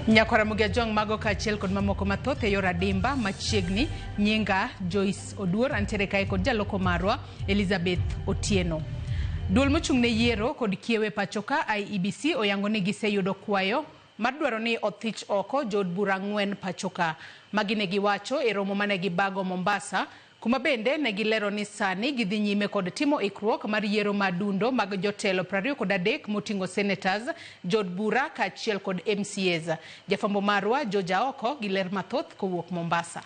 Nyakwar Ramogi Ajwang' mago kaachiel kod mamoko mathoth e yor adimba machiegni. Nyinga Joyce Oduor, antiere kae kod jaloko marwa Elizabeth Otieno. Duol mochung' ne yiero kod kiewe pachoka IEBC oyango ni giseyudo kwayo mar dwaro ni othich oko jood bura ang'wen pachoka. Magi ne giwacho e romo mane gibago Mombasa, kuma bende ne gilero ni sani gidhi nyime kod timo ikruok mar yiero madundo mag jotelo 23 moting'o senators, jood bura kaachiel kod MCAs. Jafwambo marwa George Aoko gi ler mathoth kowuok Mombasa.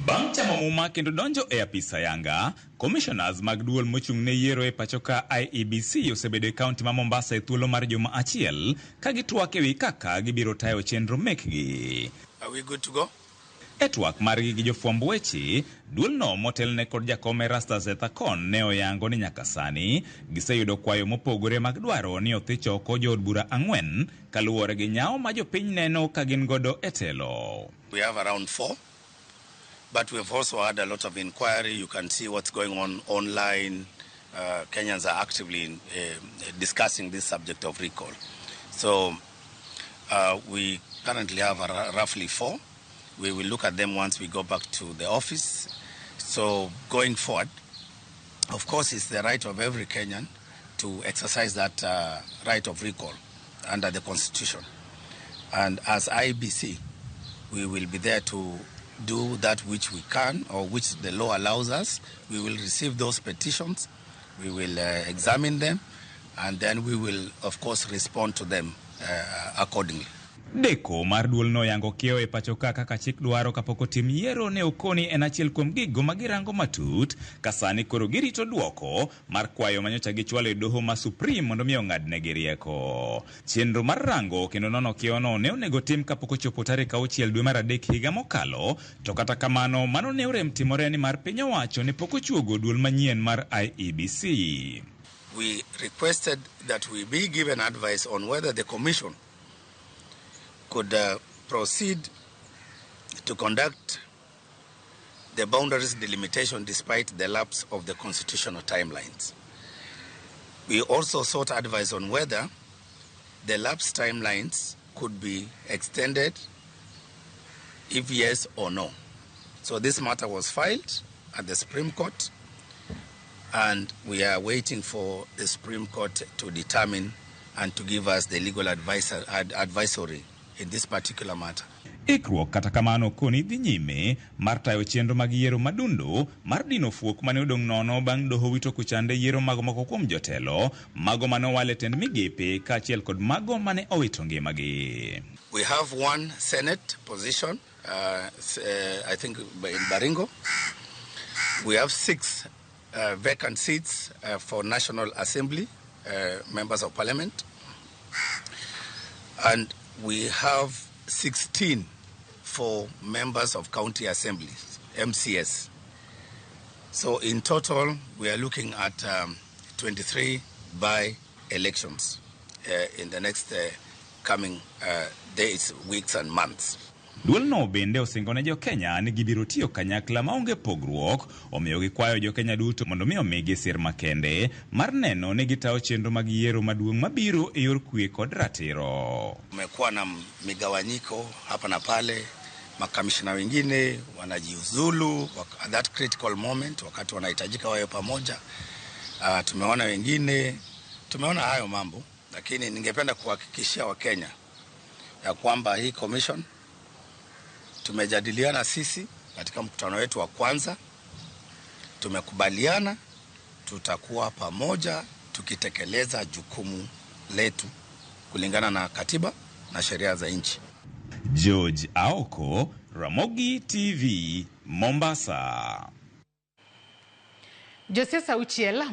Bang' chamo muma kendo donjo e apis ayanga, commissioners mag duol mochung' ne yiero e pacho ka IEBC osebedo e kaunti ma Mombasa e thuolo mar juma achiel ka gitwak ewi kaka gibiro tayo chenro mekgi. Are we good to go? E twak margi gi jofwamb weche, duolno motelne kod jakom Erastus Ethakon ne oyango ni nyaka sani giseyudo kwayo mopogore mag dwaro ni othich oko jood bura ang'wen kaluwore gi nyawo ma jopiny neno ka gin godo e telo. We have around four, but we've also had a lot of inquiry. You can see what's going on online. Kenyans are actively discussing this subject of recall. So we currently have roughly four. We will look at them once we go back to the office. So going forward, of course, it's the right of every Kenyan to exercise that right of recall under the Constitution. And as IEBC, we will be there to do that which we can or which the law allows us. We will receive those petitions, we will examine them, and then we will, of course, respond to them accordingly. Deko mar duolno yango kiewo e pacho ka kaka chik dwaro kapok otim yiero ne okoni en achiel kuom gigo ma girango matut ka sani koro girito duoko mar kwayo manyocha gichwalo e doho ma Supreme mondo mi ong'adnegi rieko. Chenro mar rango kendo nono kiewono ne onego tim kapok ochopo tarik 6 dwe mar 3 higa mokalo, to kata kamano mano ne orem timore ni mar piny owacho ne pok ochuogo duol manyien mar IEBC. We requested that we be given advice on whether the commission could proceed to conduct the boundaries delimitation despite the lapse of the constitutional timelines. We also sought advice on whether the lapse timelines could be extended, if yes or no. So this matter was filed at the Supreme Court, and we are waiting for the Supreme Court to determine and to give us the legal advisory in this particular matter. Ikruok kata kamano koni dhi nyime mar tayo chenro mag yiero madundo mar dino fuok mane odong' nono bang' doho wito kuchande yiero mag moko kuom jotelo mago mane owal e tend migepe kaachiel kod mago mane owito ngimagi. We have one Senate position, I think in Baringo. We have 6 vacant seats for National Assembly, members of Parliament. And we have 16 for members of county assemblies, MCS. So in total, we are looking at 23 by elections in the next coming days, weeks and months. Duolno bende osingo ne jo-Kenya ni gibiro tiyo kanyakla maonge pogruok, omiyo gikwayo jo-Kenya duto mondo mi omigi sir makende mar neno ni gitayo chenro mag yiero maduong' mabiro e yor kwe kod ratiro. Kumekuwa na migawanyiko hapa na pale, makamishna wengine wanajiuzulu at that critical moment, wakati wanahitajika wawe pamoja. Tumeona wengine, tumeona hayo mambo, lakini ningependa kuhakikishia Wakenya ya kwamba hii commission tumejadiliana sisi katika mkutano wetu wa kwanza, tumekubaliana tutakuwa pamoja tukitekeleza jukumu letu kulingana na katiba na sheria za nchi. George Aoko, Ramogi TV, Mombasa. Josiasa auchiel.